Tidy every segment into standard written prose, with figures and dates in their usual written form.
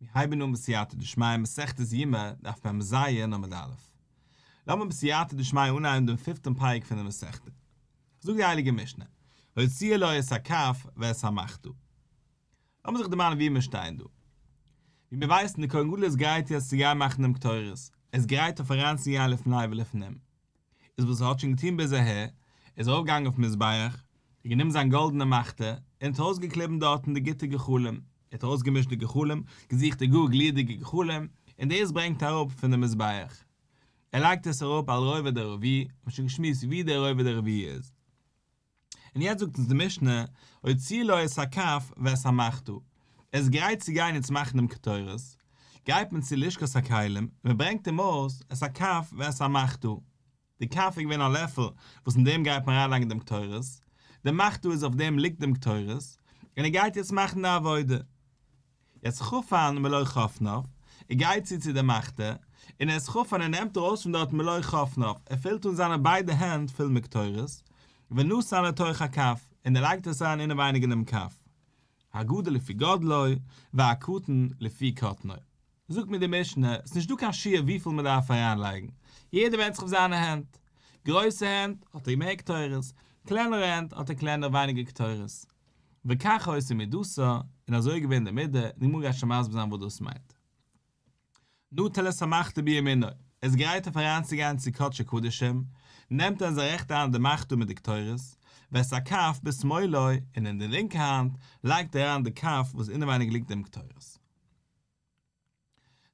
מיר הייבן אן בסייעתא דשמיא מסכת יומא דף מ ז עמוד א'. לאמיר בסייעתא דשמיא אנהייבן דעם פיפטן פרק פון די מסכתא. זאגט די הייליגע משנה, הוציאה לו את הכף ואת המחתה. לאמיר זיך דערמאנען וואו מיר שטייען דא. ווי מיר ווייסן, דער כהן גדול איז גרייט יעצט צו גיין מאכן דעם קטורת, ער איז גרייט אויף אריינצוגיין לפני ולפנים. איז וואס ער האט שוין געטון ביז אהער, ער איז ארויפגעגאנגען אויפן מזבח, ער האט גענומען זיין גאלדענע מחתה, און האט ארויסגעקליבן דארטן די גוטע גחלים, ער האט ארויסגעמישט די גחלים, געזוכט די גאר גליעדיגע גחלים, און דאס ברענגט ער אראפ פון די מזבח. ער לייגט עס אראפ על רובד הרביעי, מ'האט שוין געשמועסט ווי דער רובד הרביעי איז. און יעצט זאגט אונז די משנה, הוציאה לו את הכף ואת המחתה, ער איז גרייט צו גיין יעצט מאכן דעם קטורת, גייט מען צו לשכת הכלים, און מען ברענגט אים אויס את הכף ואת המחתה, די כף איז געווען א לעפל וואס אין דעם גייט מען אריינלייגן דעם קטורת, די מחתה איז אויף דעם ליגט דעם קטורת, און ער גייט יעצט מאכן די עבודה. יעצט חפן מלא חפניו, ער גייט צו צו די מחתה, און ער איז חפן ער נעמט ארויס פון דארט מלא חפניו, ער פילט אן זיינע ביידע הענט פול מיט קטורת, ונתן לתוך הכף, און ער לייגט עס אריין אינעווייניג אינעם כף. הגדול לפי גודלו, והקטן לפי קטנו. זאגט מיר די משנה, ס'איז נישט דא קיין שיעור וויפיל מען דארף אריינלייגן, יעדער ווענדט זיך אויף זיינע הענט, גרויסע הענט האט ער מער קטורת, קלענערע הענט האט ער קלענער ווייניגער קטורת. וכך היתה מידתה, און אזוי איז געווען די מידה, און די גמרא גייט שוין מסביר זיין וואס דאס מיינט. נטל את המחתה בימינו, ער איז גרייט אויף אריינצוגיין צו קדשי קדשים, נעמט ער אין זיין רעכטע האנט די מחתה מיט די קטורת, ואת הכף בשמאלו, און אין די לינקע האנט לייגט ער אריין די כף וואס אינעווייניג ליגט דעם קטורת.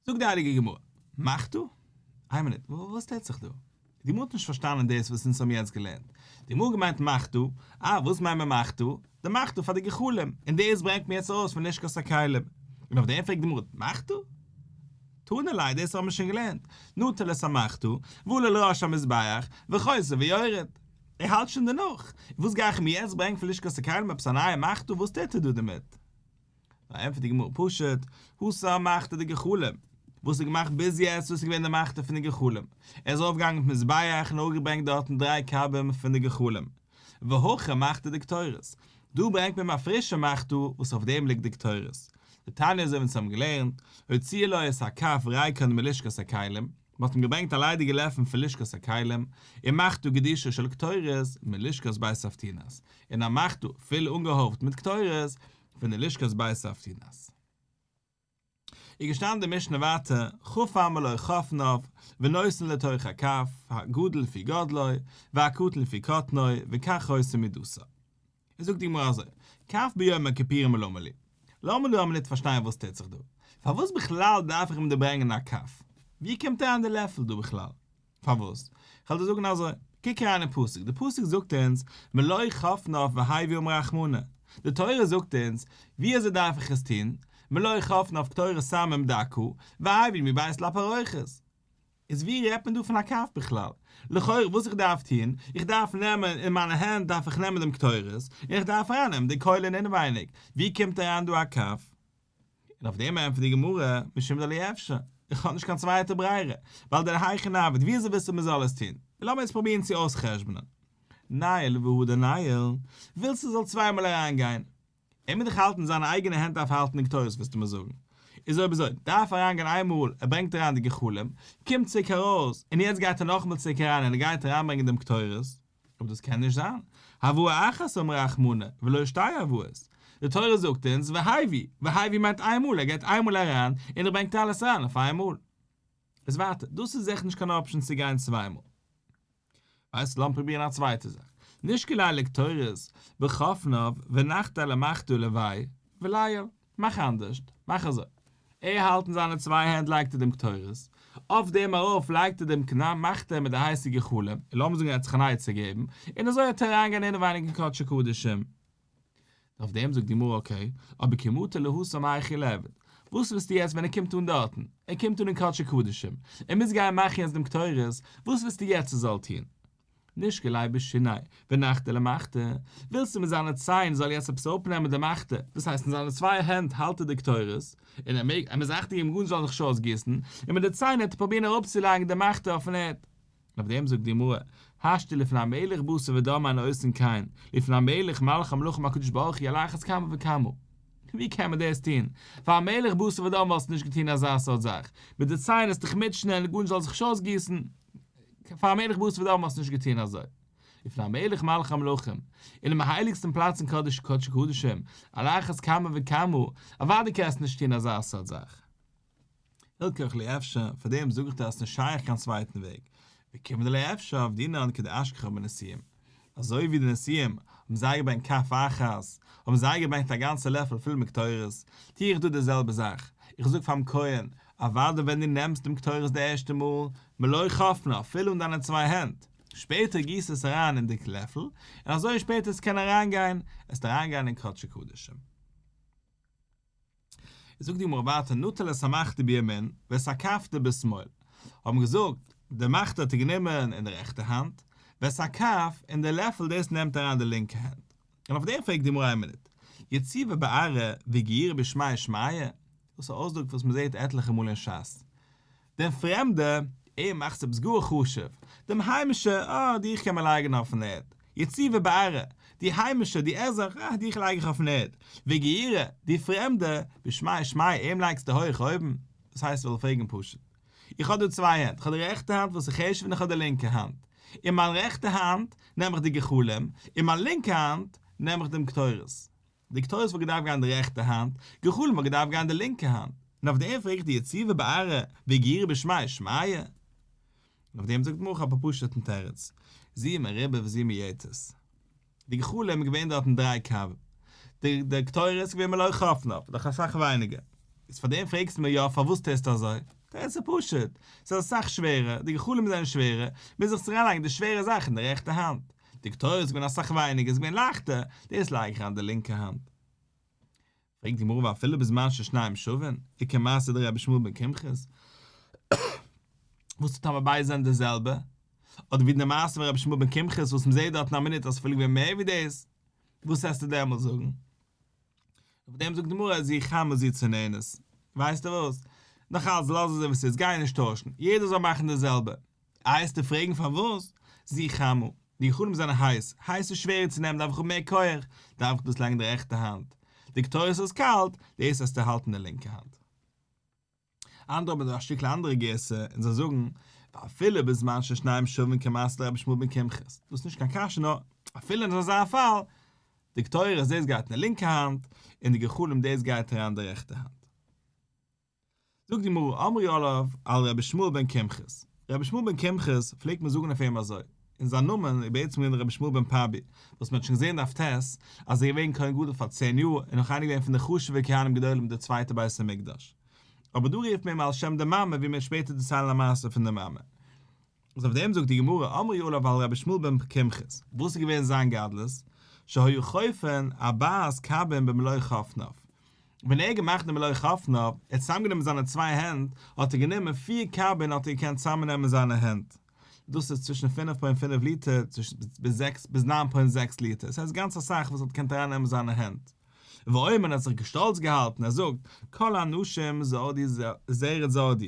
זאגט די הייליגע גמרא, מחתה? איין מינוט, וואס טוט זיך דא? די גמרא האט נישט פארשטאנען דאס וואס אונז האבן יעצט געלערנט. די גמרא האט געמיינט מחתה, אה, וואס מיינט מען מחתה? די מחתה פאר די גחלים, און דאס ברענגט מען יעצט ארויס פון לשכת הכלים. און אויף דעם פרעגט די גמרא, מחתה? תנא ליה, דאס האבן מיר שוין געלערנט, נטל את המחתה, ועלה לראש המזבח, וחוזר ויורד. ער האלט שוין דערנאך. וואס גיי איך מיר יעצט ברענגען פון לשכת הכלים עפעס א נייע מחתה, וואס טוט ער דא דערמיט? נאר ענטפערט די גמרא פשוט, התם מחתה דגחלים, וואס איז געמאכט ביז יעצט דאס איז געווען די מחתה פון די גחלים, ער איז ארויף געגאנגען אויפן מזבח און אראפגעברענגט דארטן דריי קבים פון די גחלים, והכא מחתה דקטורת, דא ברענגט מען אים א פרישע מחתה וואס אויף דעם ליגט די קטורת, דתניא אזוי ווי אונז האבן געלערנט, הוציאו לו את הכף ריקן מלשכת הכלים, מען האט אים געברענגט א ליידיגע לעפל פון לשכת הכלים, ומחתה גדושה של קטורת מלשכת בית אבטינס, און א מחתה פול אנגעהויפט מיט קטורת פון די לשכת בית אבטינס. איז געשטאנען די משנה ווייטער, חפן מלא חפניו, ונותן לתוך הכף, הגדול לפי גודלו, והקטן לפי קטנו, וכך היתה מידתה. איז זאגט די גמרא אזוי, כף ביום הכיפורים למה לי. לאמיר דא א מינוט פארשטיין וואס טוט זיך דא. פארוואס בכלל דארף איך אים דא ברענגען א כף? ווי קומט אריין די לעפל דא בכלל? פארוואס? כ'וועל דיר זאגן אזוי, קוק אריין אין פסוק, די פסוק זאגט אונז, מלא חפניו והביא אמר רחמנא, די תורה זאגט אונז, ווי אזוי דארף איך עס טון, מלא חפניו קטורת סמים דקה, והביא מבית לפרוכת. איז ווי רעדט מען דא פון א כף בכלל? לכאורה וואס איך דארף טון, איך דארף נעמען אין מיינע הענט דארף איך נעמען דעם קטורת, און איך דארף ארייננעמען די קוילען אינעווייניג, ווי קומט אריין דא א כף? און אויף דעם ענטפערט די גמרא, משום דלא אפשר, איך האב נישט קיין צווייטע ברירה, ווייל דהיכי נעביד, ווי אזוי ווילסטו מען זאל עס טון? און לאמיר יעצט פרובירן צו אויס'חשבונ'ען. ניעול והדר ניעול, ווילסט עס זאל צוויי מאל אריינגיין? ער מוז דאך האלטן זיינע אייגענע הענט דארף האלטן די קטורת וועסטו מיר זאגן. איז אויב אזוי, דארף אריינגיין איין מאל, ער ברענגט אריין די גחלים, קומט צוריק ארויס, און יעצט גייט ער נאכאמאל צוריק אריין און ער גייט אריינברענגען דעם קטורת. אבער דאס קען נישט זיין, הבאה אחת אמר רחמנא, ולא שתי הבאות. די תורה זאגט אונז והביא, והביא מיינט איין מאל, ער גייט איין מאל אריין, און ער ברענגט אלעס אריין אויף איין מאל. איז ווייטער, דאס איז זיכער נישט קיין option צו גיין צוויי מאל. ווייסט, לאמיר פרובירן א צווייטע זאך. נשקליה לקטורת בחפניו ונחתיה למחתה ליה וליעול. מאך אנדערשט, מאך אזוי. ער האלט אין זיינע צוויי הענט לייגט ער דעם קטורת, אויף דעם ארויף לייגט ער דעם קנה מחתה מיט די הייסע גחלים, און לאמיר זאגן ער האט זיך אן עצה געגעבן, און אזוי וועט ער אריינגיין אינעווייניג אין קדשי קדשים. אויף דעם זאגט די גמרא okay, אבער כי מטא להתם היכי ליעביד, וואס ווילסטו יעצט ווען ער קומט אן דארטן, ער קומט אן אין קדשי קדשים, ער מוז גיין מאכן יעצט דעם קטורת, וואס ווילסטו יעצט ער זאל טון? נשקליה בשיניה ונחתיה למחתה, ווילסטו מיט זיינע ציין זאל יעצט עפעס אראפנעמען די מחתה, דאס הייסט אין זיינע צוויי הענט האלט ער די קטורת, און ער מעג, ער מוז אכטונג געבן גארנישט זאל זיך נישט אויסגיסן, און מיט די ציין וועט ער פרובירן אראפצולייגן די מחתה אויפן ערד. און אויף דעם זאגט די גמרא, השתא לפני מלך בשר ודם אין עושין כן, לפני מלך מלכי המלכים הקדוש ברוך הוא על אחת כמה וכמה. ווי קען מען דאס טון? פאר א מלך בשר ודם וואלסטו נישט געטון אזא סארט זאך, מיט די ציין וועסטו דיך מוטשענען און גארנישט זאל זיך נישט אויסגיסן, פאר א מלך בשר ודם וואלסטו נישט געטון אזוי. לפני המלך מלכי המלכים, אינעם הייליגסטן פלאץ אין קודש קדשי קדשים, על אחת כמה וכמה, אוודאי קענסטו נישט טון אזא סארט זאך. הלכך לא אפשר, פאר דעם זאג איך דיר אז ס'נישט שייך קיין צווייטן וועג, וכיוון דלא אפשר עבדינן כדאשכחן בנשיאים, אזוי ווי די נשיאים האבן זיי געברענגט כף אחת, האבן זיי געברענגט א גאנצע לעפל פול מיט קטורת, טו איך דא די זעלבע זאך, איך זאג פאר'ן כהן, אוודאי ווען דו נעמסט דעם קטורת די ערשטע מאל, מלא חפניו, פיל אן דיינע צוויי הענט, שפעטער גיס עס אריין אין די לעפל, און אזוי שפעטער עס קען אריינגיין, עס וועט אריינגיין אין קדשי קדשים. זאגט די גמרא ווייטער נטל את המחתה בימין ואת הכפתור בשמאל, האבן געזאגט, די מחתה האט ער גענומען אין די רעכטע האנט, ואת הכף, און די לעפל דאס נעמט אריין די לינקע הענט. און אויף דעם פרעגט די גמרא איין מינוט, יציבא בארעא וגיורא בשמי שמיא? דאס איז א אויסדרוק וואס מען זעט עטליכע מאל אין שס. דעם פרעמדע, ער מאכט עפעס גאר חשוב, דעם היימישע, אה, דיך קען מען לייגן אויפן ערד, יציבא בארעא, די היימישע, די עזרח, אה, דיך לייג איך אויפן ערד, וגיורא, די פרעמדע, בשמי שמיא, אים לייגסטו הויך אויבן, דאס הייסט איך וועל פרעגן פשוט. איך האב דא צוויי הענט, איך האב די רעכטע האנט וואס איז חשוב און איך האב די לינקע האנט. אין מיין רעכטע האנט נעם איך די גחלים, אין מיין לינקע האנט נעם איך דעם קטורת. די קטורת וואלט געדארפט גיין אין די רעכטע האנט, גחלים וואלט געדארפט גיין אין די לינקע האנט. און אויף דעם פרעג איך דיר יציבא בארעא וגיורא בשמי שמיא? און אויף דעם זאגט די גמרא כ'האב א פשוט'ן תירוץ, זו מרובה וזו מועטת. די גחלים איז געווען דארטן דריי קב, די די קטורת איז געווען מלא חפניו, דאך אסאך ווייניגער. איז פאר דעם פרעגסטו מיר יא פארוואס טוסטו אזוי? תירוץ איז פשוט, ס'איז אסאך שווערער, די גחלים זענען שווערער, מוז איך אריינלייגן די שווערע זאך אין די רעכטע האנט. די קטורת איז געווען אסאך ווייניגער, איז געווען לייכטער, דאס לייג איך אריין די לינקע האנט. פרעגט די גמרא ואפילו בזמן ששניהם שווין, איכא מעשה דרבי ישמעאל בן קמחית, וואס טוט טאמער ביידע זענען די זעלבע, אדער ווי די מעשה פון רבי ישמעאל בן קמחית וואס מ'זעט דארט אין א מינוט אז ס'אפילו געווען מער ווי דאס, וואס וועסטו דעמאלטס זאגן? אויף דעם זאגט די גמרא זו חמה זו צוננת, ווייסטו וואס, נאך אלץ לאז אזוי ווי ס'איז, גיי נישט טוישן, יעדער זאל מאכן די זעלבע, איי וועסטו פרעגן פארוואס? זו חמה, די גחלים זענען הייס, הייס איז שווערער צו נעמען דארף איך האבן מער כח, דארף איך דאס לייגן די רעכטע האנט, די קטורת איז קאלט, דאס וועסטו האלטן די לינקע האנט. אנדערע האבן דא א שטיקל אנדערע גירסא און זיי זאגן, ואפילו בזמן ששניהם שווין כמעשה דרבי ישמעאל בן קמחית, דאס איז נישט קיין קשיא נאר אפילו אין אזא פאל, די קטורת דאס גייט אין די לינקע האנט, און די גחלים דאס גייט אריין אין די רעכטע האנט. זאגט די גמרא אמרו עליו על רבי ישמעאל בן קמחית, רבי ישמעאל בן קמחית פלעגט מען זאגן אויף אים אזוי, און זיין נאמען איז בעצם געווען רבי ישמעאל בן פאבי, וואס מען האט שוין געזען דף ט' אז ער איז געווען כהן גדול פאר צען יאר און נאך איינער געווען פון די חשוב'ע כהנים גדולים אין די צווייטע בית המקדש. אבער דא רופט מען אים על שם די מאמע ווי מען וועט שפעטער דערציילן א מעשה פון די מאמע. איז אויף דעם זאגט די גמרא אמרו עליו על רבי ישמעאל בן קמחית, וואס איז געווען זיין גדלות, שהיה חופן ארבעת קבין במלוא חפניו, ווען ער האט געמאכט די מלוא חפניו, ער האט צוזאמגענומען זיינע צוויי הענט, האט ער גענומען פיר קבין האט ער געקענט צוזאמנעמען זיינע הענט, דאס איז צווישן פינף פוינט פינף ליטער ביז זעקס ביז ניין פוינט זעקס ליטער, עס הייסט גאנץ אסאך וואס ער האט געקענט ארייננעמען זיינע הענט. ואומר האט זיך געשטאלץ געהאלטן, ער זאגט, כל הנשים זרדו זרד זרדו,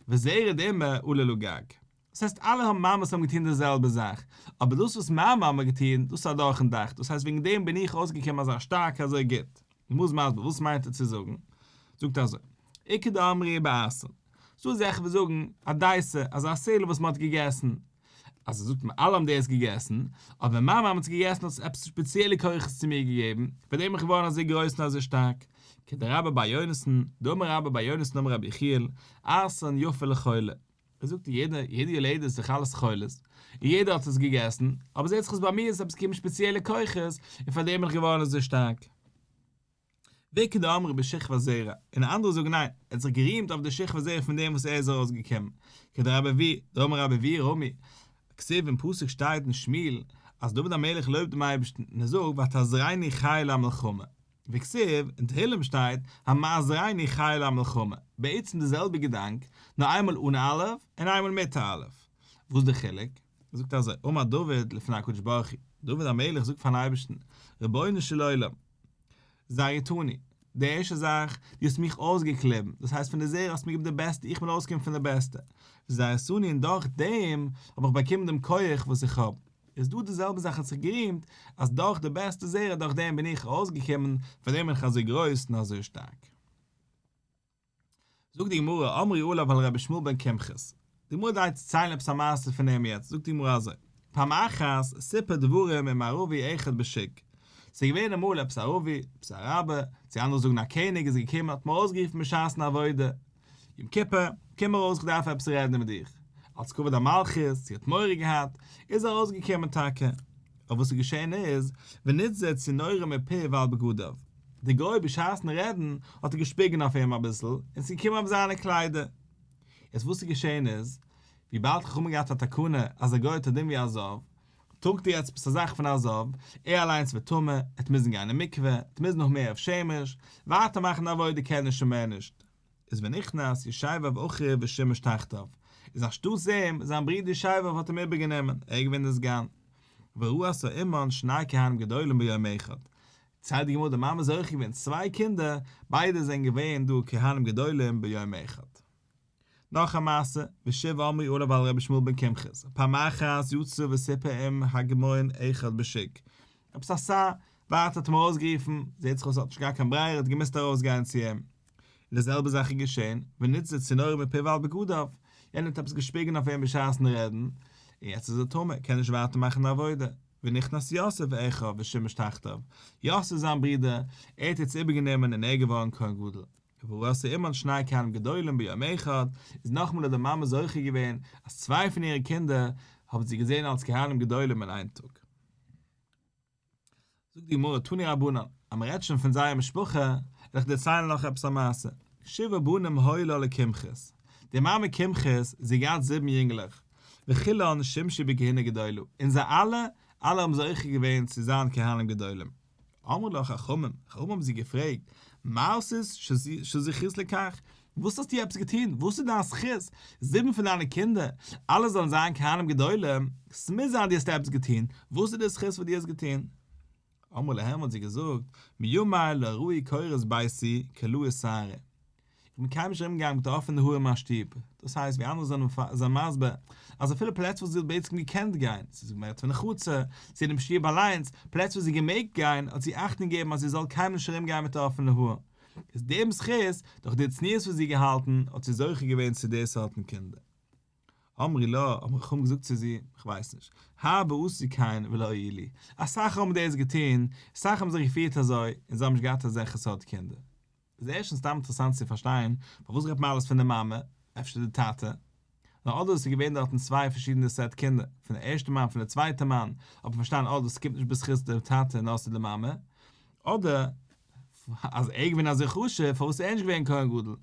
וזרד אימא עלה לגג. דאס הייסט אלע האבן מאמעס האבן געטון די זעלבע זאך, אבער דאס וואס מיין מאמע האט געטון, דאס איז אדורכן דאך, דאס הייסט וועגן דעם בין איך אויסגעקומען אזא שטארק אזוי גוט. די גמרא איז מסביר וואס מיינט ער צו זאגן, זאגט ער אזוי, איכא דאמרי בערסן, ס'דא אזעלכע וואס זאגן א דייסע, אזא סעלער וואס מ'האט געגעסן, אז ער זאגט מיר אלע האבן דאס געגעסן, אבער ווען מיין מאמע האט עס געגעסן האט עס עפעס שפעציעלע כוחות צו מיר געגעבן, פאר דעם בין איך געווארן אזוי גרויס און אזוי שטארק. כדרבה בר יונתן, דאמר רבה בר יונתן אמר רבי יחיאל, ערסן יפה לחולה. ער זאגט יעדע יעדע יולדת איז דאך אלעס חולות, און יעדער האט עס געגעסן, אבער זעט זיך אויס ביי מיר איז עפעס געקומען שפעציעלע כוחות, און פאר דעם בין איך געווארן אזוי שטארק. ואיכא דאמרי בשכבת זרע, און אנדערע זאגן ניין, ער האט זיך גערימט אויף די שכבת זרע פון דעם וואס ער איז ארויסגעקומען, כדרבה אבוה, דאמר רבה אבוה רמי, כתיב אין פסוק שטייט אין שמואל אז דוד המלך לויבט דעם אייבערשטן און ער זאגט ותעזרני חיל המלחמה, וכתיב, אין תהלים שטייט המעזרני חיל המלחמה, בעצם די זעלבע געדאנק, נאר איינמאל אן א אלף און איינמאל מיט א אלף. וואס די חילוק? ער זאגט אזוי, אמר דוד לפני הקדוש ברוך הוא, דוד המלך זאגט פארן אייבערשטן, רבונו של עולם, זריתני, די ערשטע זאך, דו האסט מיך אויסגעקליבן, דאס הייסט פון די זרע האסטו מיר געגעבן די בעסטע, איך בין אויסגעקומען פון די בעסטע, וזריתני און דורך דעם האב איך באקומען דעם כח וואס איך האב. איז דא די זעלבע זאך האט זיך גערימט אז דורך די בעסטע זרע דורך דעם בין איך ארויסגעקומען, פאר דעם בין איך אזוי גרויס און אזוי שטארק. זאגט די גמרא, אמרו עליו על רבי ישמעאל בן קמחית, די גמרא גייט דערציילן עפעס א מעשה פון אים יעצט, זאגט די גמרא אזוי, פעם אחת סיפר דברים עם ערבי אחד בשוק, ס'איז געווען אמאל עפעס א ערבי, עפעס א אראבער, צו אנדערע זאגן א קעניג איז געקומען האט אים ארויסגערופן בשעת'ן עבודה, יום כיפור, קום ארויס כ'דארף עפעס רעדן מיט דיך, אלס כבוד המלכות, צו ער האט מורא געהאט, איז ער ארויסגעקומען טאקע. אבער וואס איז געשען איז, ונתזה צינורא מפיו על בגדיו, דער גוי בשעת'ן רעדן האט ער געשפיגן אויף אים אביסל, און ס'איז געקומען אויף זיינע קליידער. יעצט וואס איז געשען איז, וויבאלד חכמים האבן געהאט א תקנה אז א גוי האט א דין ווי א זב, טראגט ער יעצט עפעס א זאך פון א זב, ער אליינס ווערט טמא, ער וועט מוזן גיין אין מקווה, ער וועט מוזן האבן הערב שמש, ווייטער מאכן די עבודה קען ער שוין מער נישט. איז ונכנס ישבב אחיו ושימש תחתיו, איז אנשטאטס אים, זיין ברודער ישבב האט אים איבערגענומען, ער איז געווען דער סגן. וראתה אמן שני כהנים גדולים ביום אחד, ציילט די גמרא די מאמע איז זוכה געווען צוויי קינדער, ביידע זענען געווען דא כהנים גדולים ביום אחד. נאך א מעשה, ושוב אמרו עליו על רבי ישמעאל בן קמחית, פעם אחת יצא וסיפר עם הגמון אחד בשוק, עפעס א שר ווייטער האט אים ארויסגערופן, זעט זיך אויס ער האט נישט געהאט קיין ברירה ער האט געמוזט ארויסגיין צו אים, און די זעלבע זאך איז געשען, ונתזה צינורא מפיו על בגדיו, יענער האט עפעס געשפיגן אויף אים בשעת'ן רעדן, און יעצט איז ער טמא, קען נישט ווייטער מאכן די עבודה, ונכנס יוסף אחיו ושימש תחתיו, יוסף זיין ברודער, ער האט יעצט איבערגענומען און ער איז געווארן כהן גדול. וראתה אמן שני כהנים גדולים ביום אחד, איז נאכאמאל האט די מאמע זוכה געווען אז צוויי פון אירע קינדער האבן זי געזען אלס כהנים גדולים אין איין טאג. זאגט די גמרא תנו רבנן, אז מען רעדט שוין פון זייער משפחה, וועל איך דערציילן נאך עפעס א מעשה, שבעה בנים היו לה לקמחית, די מאמע קמחית, זי האט געהאט זיבן יונגלעך, וכולן שימשו בכהונה גדולה, און זיי אלע, אלע האבן זוכה געווען צו זיין כהנים גדולים. אמרו לה חכמים, חכמים האבן זי געפרעגט, מה עשית שזכית לכך? וואס האסטו עפעס געטון? וואס איז דיין זכות? זיבן פון דיינע קינדער, אלע זאלן זיין כהנים גדולים, ס'מוז זיין דו האסט עפעס געטון, וואס איז די זכות וואס דו האסט געטון? אמרה להם האט זי געזאגט, מימי לא ראו קורות ביתי כלאו שערי, איך בין קיינמאל נישט ארומגעגאנגען מיט אפענע האר אין מיין שטוב, דאס הייסט ווי אנדערע זענען זענען מסביר, אז אפילו פלעצער וואס זי האט בעצם געקענט גיין, ס'איז געמערט פון די חצר, צו אינעם שטוב אליינס, פלעצער וואס זי געמעגט גיין, האט זי אכטונג געגעבן אז זי זאל קיינמאל נישט ארומגיין מיט אפענע האר. איז דעם זכות, דורך די צניעות וואס זי געהאלטן, האט זי זוכה געווען צו די סארטן קינדער. אמרו לה, האבן חכמים געזאגט צו זי, איך ווייס נישט, הרבה עשו כן ולא הועילו, אסאך האבן דאס געטון, אסאך האבן זיך געפירט אזוי, און זיי האבן נישט געהאט אזעלכע סארט קינדער. איז ערשטנס סתם אינטערעסאנט צו פארשטיין, פארוואס רעדט מען אלעס פון די מאמע, אפשר די טאטע? נאר אדער עס איז געווען דארטן צוויי פארשידענע סעט קינדער, פון די ערשטע מאן פון די צווייטע מאן, האט מען פארשטאנען אה דאס קומט נישט בזכות די טאטע נאר ס'איז די מאמע, אדער אז ער איז געווען אזוי חשוב פארוואס איז ער נישט געווען כהן גדול,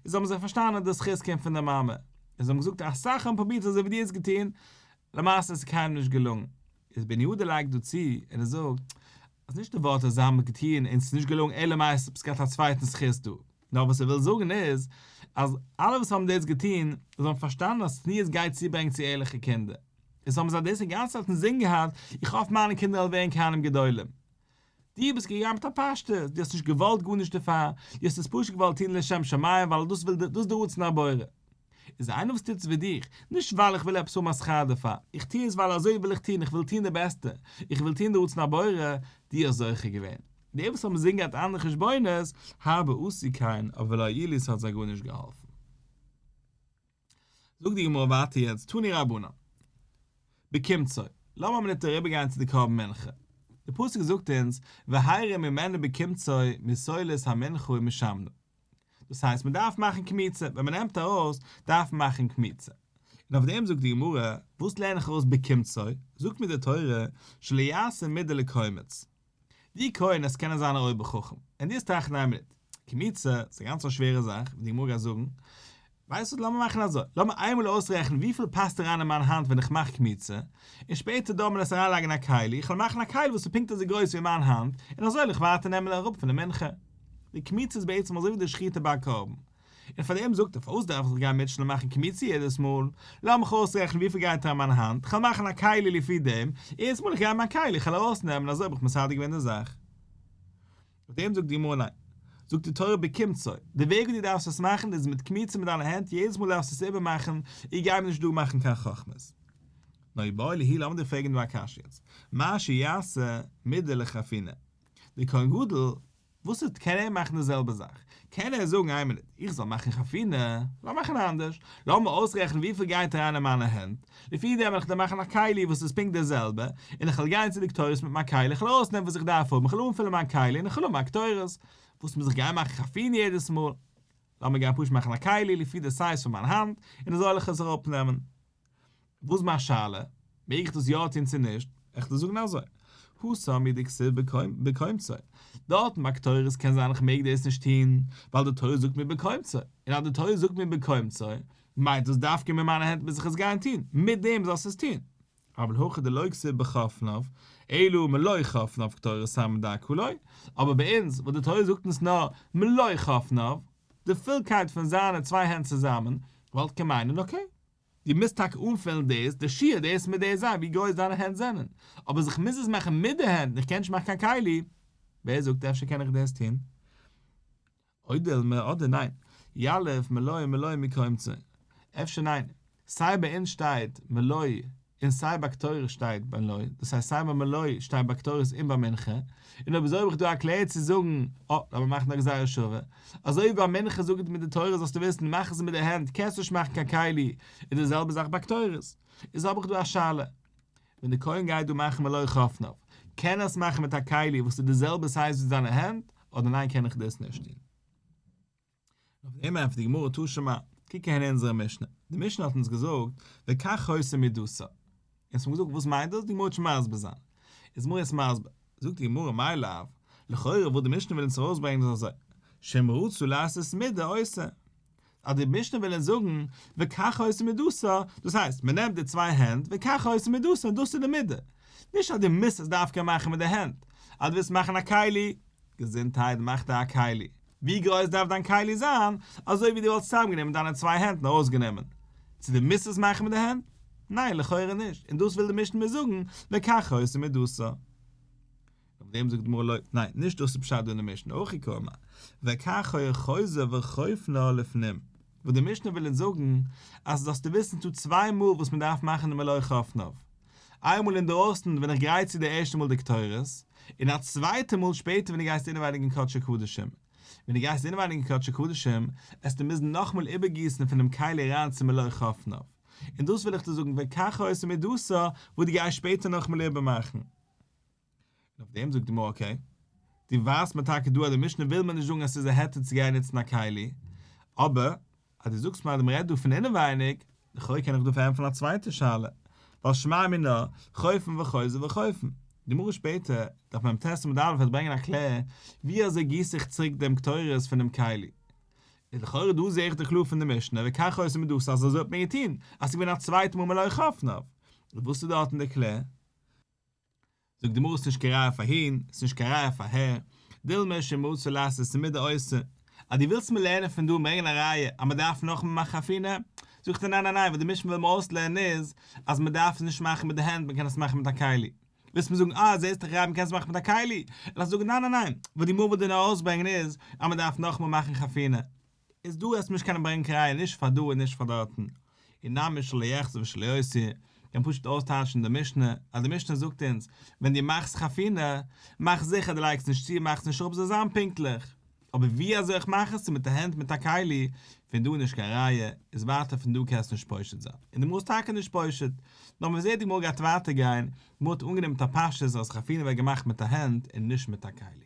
איז האבן זיי פארשטאנען אז די זכות קומט פון די מאמע, און זיי האבן געזאגט אסאך האבן פרובירט אזוי ווי דו האסט געטון, למעשה איז קיינעם נישט געלונגען. איז בן יהודה לייגט דא צו און ער זאגט אז נישט די ווארט אז זיי האבן געטון און ס'איז נישט געלונגען אלא מאי עס האט געהאט א צווייטן זכות דא, נאר וואס ער וויל זאגן איז אז אלע וואס האבן דאס געטון זיי האבן פארשטאנען אז צניעות גייט צוברענגען צו ערליכע קינדער, איז האבן זיי דאס אינגאנצן צייט אינזין געהאט, איך האף מיינע קינדער וועלן ווערן כהנים גדולים. דו ביסט געגאנגען מיט א פשטות, דו האסט נישט געוואלט גארנישט דערפאר, דו האסט עס פשוט געוואלט טון לשם שמים ווייל דאס וויל דאס איז די רצון הבורא. איז איינער וואס טוט עס ווי דיך, נישט ווייל איך וויל עפעס האבן א שכר דערפאר, איך טו עס ווייל אזוי וויל איך טון, איך וויל טון די בעסטע, איך וויל טון די רצון הבורא, דו האסט זוכה געווען. די וואס האבן אינזין געהאט אנדערע חשבונות, הרבה עשו כן, אבער ולא הועילו ס'האט זיי גארנישט געהאלפן. זאגט די גמרא ווייטער יעצט תנו רבנן בקמצו, לאמיר א מינוט אריבערגיין צו די קרבן מנחה, די פסוק זאגט אונז והרים ממנו בקמצו מסולת המנחה ומשמנה, דאס הייסט מען דארף מאכן קמיצה, ווען מען נעמט ארויס דארף מען מאכן קמיצה, און אויף דעם זאגט די גמרא, וואס לערן איך ארויס בקמצו, זאגט מיר די תורה שלא יעשה מידה לקומץ, דו כהן וועסט קענען זיין א אויבער חכם, און דו וועסט טראכטן איין מינוט, קמיצה איז א גאנץ א שווערע זאך, ווי די גמרא גייט זאגן, ווייסט וואס לאמיר מאכן אזוי, לאמיר איינמאל אויסרעכענען וויפיל פאסט אריין אין מיין האנט ווען איך מאך קמיצה, און שפעטער דארף מען עס אריינלייגן אין א כלי, איך וועל מאכן א כלי וואס איז פונקט אזוי גרויס ווי מיין האנט, און אזוי וועל איך ווייטער נעמען אראפ פון די מנחה. די קמיצה איז בעצם אזוי ווי די שחיטה ביי א קרבן. און פאר דעם זאגט ער, פארוואס דארף איך זיך גיין מוטשען און מאכן קמיצה יעדעס מאל? לאמיך אויסרעכענען וויפיל גייט אריין אין מיין האנט, כ'וועל מאכן א כלי לפי דעם, יעדעס מאל איך גיי אין מיין כלי, כ'וועל ארויסנעמען, אזוי האב איך מסדר געווען די זאך. אויף דעם זאגט די גמרא ניין. זאגט די תורה בקמצו, די וועג ווי דו דארפסט עס מאכן איז מיט קמיצה מיט דיינע הענט, יעדעס מאל דארפסטו עס איבערמאכן, איך גיי מיר נישט דא מאכן קיין חכמות. נאר איבעיא להו לאמיר דיר פרעגן דא א קשיא יעצט, מהו שיעשה מידה לחפינה, די כהן גדול וואס איז קען ער מאכן די זעלבע זאך? קען ער זאגן איין מינוט, איך זאל מאכן חפינה? לאמיר מאכן אנדערש, לאמיר אויסרעכענען וויפיל גייט אריין אין מיינע הענט, לפי דעם וועל איך דיר מאכן א כלי וואס איז פונקט די זעלבע, און איך וועל גיין צו די קטורת מיט מיין כלי, איך וועל ארויסנעמען וואס איך דארף האבן, איך וועל אנפילן מיין כלי און איך וועל האבן א קטורת. וואס מוז איך גיין מאכן חפינה יעדעס מאל? לאמיר גיין פשוט מאכן א כלי לפי די size פון מיין האנט, און אזוי וועל איך עס אראפנעמען. וואס איז מיין שאלה? מעג איך דאס יא טון צו נישט? איך וועל זאגן אזוי, התם הוא דכתיב בקומצו, דארטן ביי קטורת קען זיין איך מעג דאס נישט טון, ווייל די תורה זאגט מיר בקומצו, און אז די תורה זאגט מיר בקומצו, מיינט דאס דווקא מיט מיינע הענט מוז איך עס גיין טון, מיט דעם זאלסטו עס טון. אבל הכא דלא כתיב בחפניו, אלא מלא חפניו קטורת סמים דקה לא, אבער ביי אונז וואס די תורה זאגט אונז נאר מלא חפניו, די פולקייט פון זיינע צוויי הענט צוזאמען, וואלט קען מיינען okay. דו מוזט טאקע אנפילן דאס, די שיעור דאס מיט דאס זיין ווי גרויס דיינע הענט זענען, אבער אז איך מוז עס מאכן מיט די הענט און איך קען נישט מאכן קיין כלי, ווער זאגט אפשר קען איך דאס טון? או דילמא אדער ניין, יליף מלא מלא מקומצו, אפשר ניין, סיי ביי אונז שטייט מלא און סיי ביי קטורת שטייט מלא, דאס הייסט סיי ביי מלא שטייט ביי קטורת און ביי מנחה, און אויב אזוי האב איך דא א קלער צו זאגן, אה, לאמיר מאכן א גזירה שווה, אזוי ווי ביי מנחה זאגט מיר די תורה זאלסטו וויסן מאך עס מיט די הענט קענסט נישט מאכן קיין כלי, איז די זעלבע זאך ביי קטורת. איז האב איך דא א שאלה, ווען די כהן גייט דא מאכן מלא חפניו, קען ער עס מאכן מיט א כלי וואס איז די זעלבע size ווי זיינע הענט, אדער ניין קען איך דאס נישט טון? אויף דעם ענטפערט די גמרא תא שמע, קוק אהן אונזערע משנה, די משנה האט אונז געזאגט וכך היתה מידתה, אונז האבן געזאגט וואס מיינט דאס, די גמרא וועט שוין מסביר זיין, איז גמרא יעצט מסביר, זאגט די גמרא מאי לאו, לכאורה וואס די משנה וויל אונז ארויסברענגען איז אזוי, שאם רצה לעשות מידה עושה, אז די משנה וויל אונז זאגן וכך היתה מידתה, דאס הייסט מען נעמט די צוויי הענט וכך היתה מידתה און דאס איז די מידה, נישט אז דו מוזט עס דווקא מאכן מיט די הענט, אז דו ווילסט מאכן א כלי, געזונטהייט מאך דיר א כלי. ווי גרויס דארף דיין כלי זיין? אזוי ווי דו וואלסט צוזאמגענומען דיינע צוויי הענט און ארויסגענומען. צו דו מוזט עס מאכן מיט די הענט? ניין, לכאורה נישט. און דאס וויל די משנה מיר זאגן, וכך היתה מידתה. אויף דעם זאגט די גמרא לא, ניין, נישט דאס איז פשט דא אין די משנה, הכי קאמר, וכך היה חוזר וחופנה לפנים. וואס די משנה וויל אונז זאגן, אז זאלסטו וויסן ס'דא צוויי מאל וואס מען דארף מאכן די מלא חפניו. איינמאל אינדרויסן ווען איך גרייט צו די ערשטע מאל די קטורת, און א צווייטע מאל שפעטער ווען דו גייסט אינעווייניג אין קדשי קדשים. ווען דו גייסט אינעווייניג אין קדשי קדשים, עסטו מוזן נאכאמאל איבערגיסן פונעם כלי אריין צום מלא חפניו. און דאס וויל איך דיר זאגן וכך היתה מידתה וואס דו גייסט שפעטער נאכאמאל איבערמאכן. און אויף דעם זאגט די גמרא okay, דו ווייזט מיר טאקע דא אז די משנה וויל מיר נישט זאגן אז ס'איז א היתר צו גיין נוצן א כלי, אבער אז דו זאגסט מיר אז מ'רעדט דא פון אינעווייניג, לכאו' קען איך דא פארענטפערן א צווייטע שאלה, ווייל שמע מינה, חופן וחוזר וחופן. די גמרא שפעטער, דף מ"ט עמוד א' וועט ברענגען א קלער, ווי אזוי גיס איך צוריק דעם קטורת פונעם כלי? איז לכאורה דא זעה איך דאך קלאר פון די משנה וכך היתה מידתה אז אזוי האט מען געטון, אז ס'איז געווען א צווייטע מאל מלא חפניו. וואס איז דארט אין די קלער? זאגט די גמרא ס'נישט קיין ראיה אויף אהין, ס'נישט קיין ראיה אויף אהער, דילמא שאם רצה לעשות מידה עושה, אז דו ווילסט מיר לערנען פון דא און ברענגען א ראיה אז מ'דארף נאכאמאל מאכן חפינה, זאגט ער ניין ניין ניין וואס די משנה וויל מיר אויסלערנען איז אז מ'דארף עס נישט מאכן מיט די הענט מ'קען עס מאכן מיט א כלי. ווילסט מיר זאגן אה זעסט דאך ראיה מ'קען עס מאכן מיט א כלי, לאזט זאגן ניין ניין ניין וואס די גמרא וויל דיר נאר אויסברענגען איז אז מ'דארף נאכאמאל מאכן חפינה. איז דא עס נישט קענען ברענגען קיין ראיה נישט פאר דא און נישט פאר דארטן, אי נמי שלא יחזור ושלא יותיר, קען פשוט אויסטייטשן די משנה, אז די משנה זאגט אונז, ווען דו מאכסט חפינה, מאך זיכער דו לייגסט נישט צו און מאכסט נישט אראפ זאל זיין פונקטליך, אבער ווי אזוי איך מאך עס צו מיט די הענט מיט א כלי, פון דא נישט קיין ראיה, איז ווייטער פון דא קענסטו נישט פושט זיין, און די גמרא איז טאקע נישט פושט, נאר מען זעט די גמרא גייט ווייטער גיין, די גמרא האט אנגענומען מיט א פשטות אז חפינה ווערט געמאכט מיט א הענט און נישט מיט א כלי.